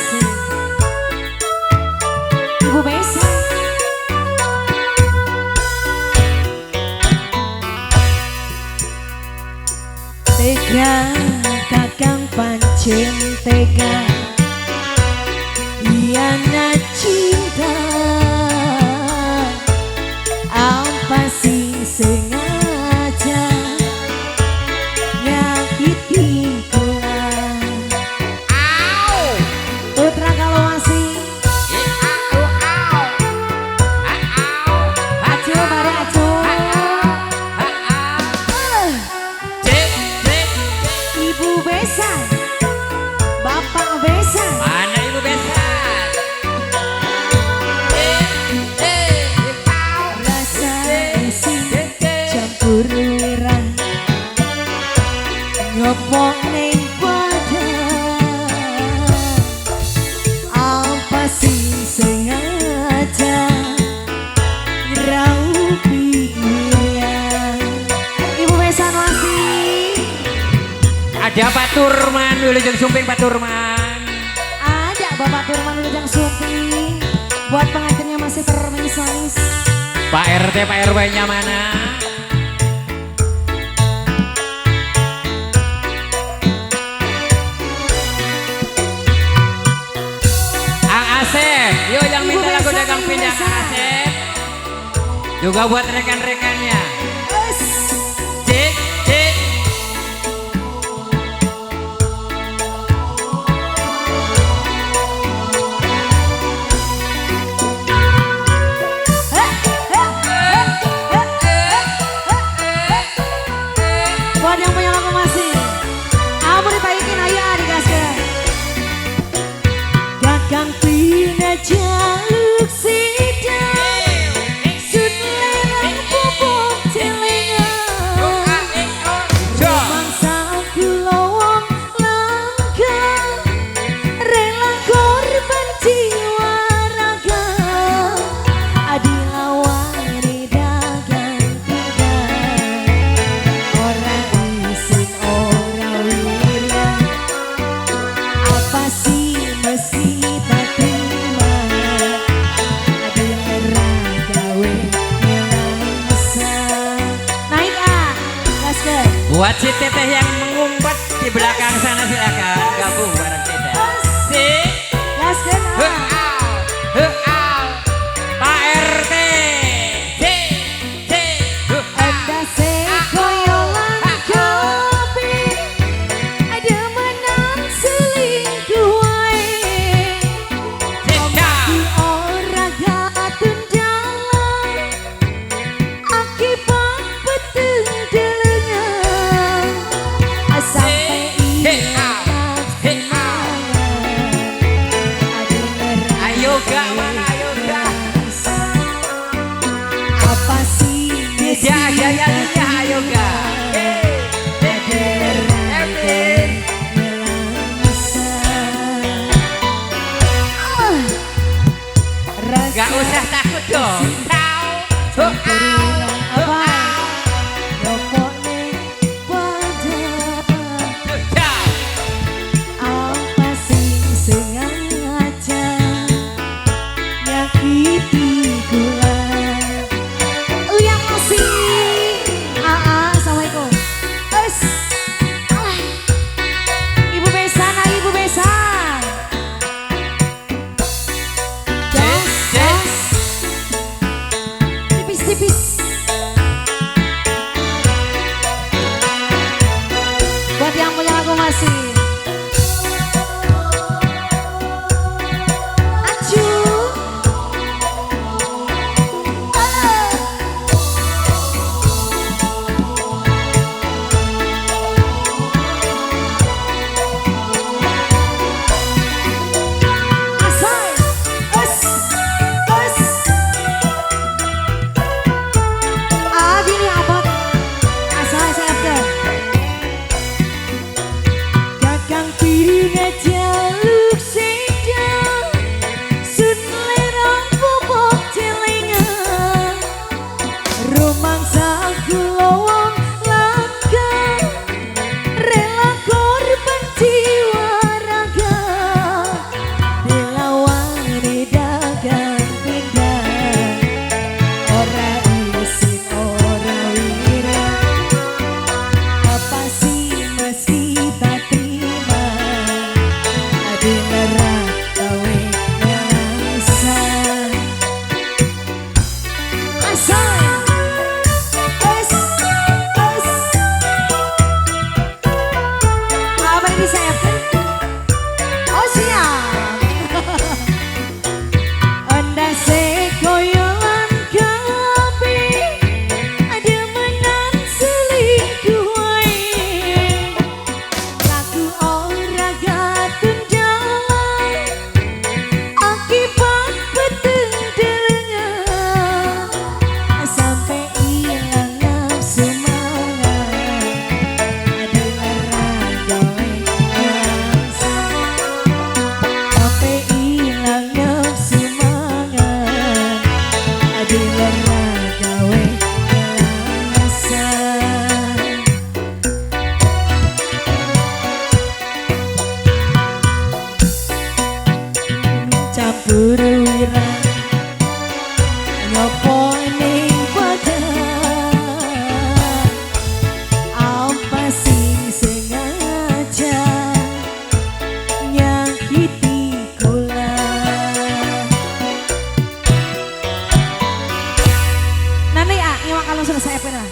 masih. Ibu Besa. Tega kakang pancen tega hianat cinta apa sih sengaja nyakiti kula. Putra kalau masih acu mari acu. Ibu Besa, Bapak Besa, mana Ibu Besa? Rasa isi campur wirang ngopong ning badan apa sih sengaja raupi wirang. Ibu Besa masih. Ada Pak Turman, Wilujeng Sumping Pak Turman. Ada Bapak Turman Wilujeng Sumping. Buat pengantinnya masih termanis-manis. Pak RT, Pak RW-nya mana? Ang Asep, yuk yang Ibu minta lagu Besa, dagang Ibu pindah Besa. Ang Asep. Juga buat rekan-rekannya. Es. Cik, cik. Buat yang punya lagu masih, ampun ditaikin ayo dikasih. Kakang pina jaluk sidang, sun lerang pupuk celengan, rumangsa kulowong langka, rela korban jiwa raga, adilawani dagang pindah. Ora isin ora wirya, apa sih mesti tak terima? Adilera gawe nelangsa. Naik ah, gaskeun. Buat si teteh yang mengumpet di belakang sana silakan gabung bareng kita. Si, Gaskeun ah. Pak RT. C, C, Endase koyo langkapi, ada menang selingkuh wae. Di ora gatun dalan, akibat peteng delengan, sampai ilang kenangan. Ayo gak mana ayo gak. Apa sih Tidak ada yang ayo gak. Gak usah takut dong. Apa sing sengaja nyakiti kula? Uyang masih. Assalamualaikum. Es. Ah. Ibu Besa, nah Ibu Besa. Gas, gas. Tipis-tipis. Keburu wirang nyopo ning padang. Apa sing sengaja nyakiti kula? Nani ah, ngewa kalung selesai apa?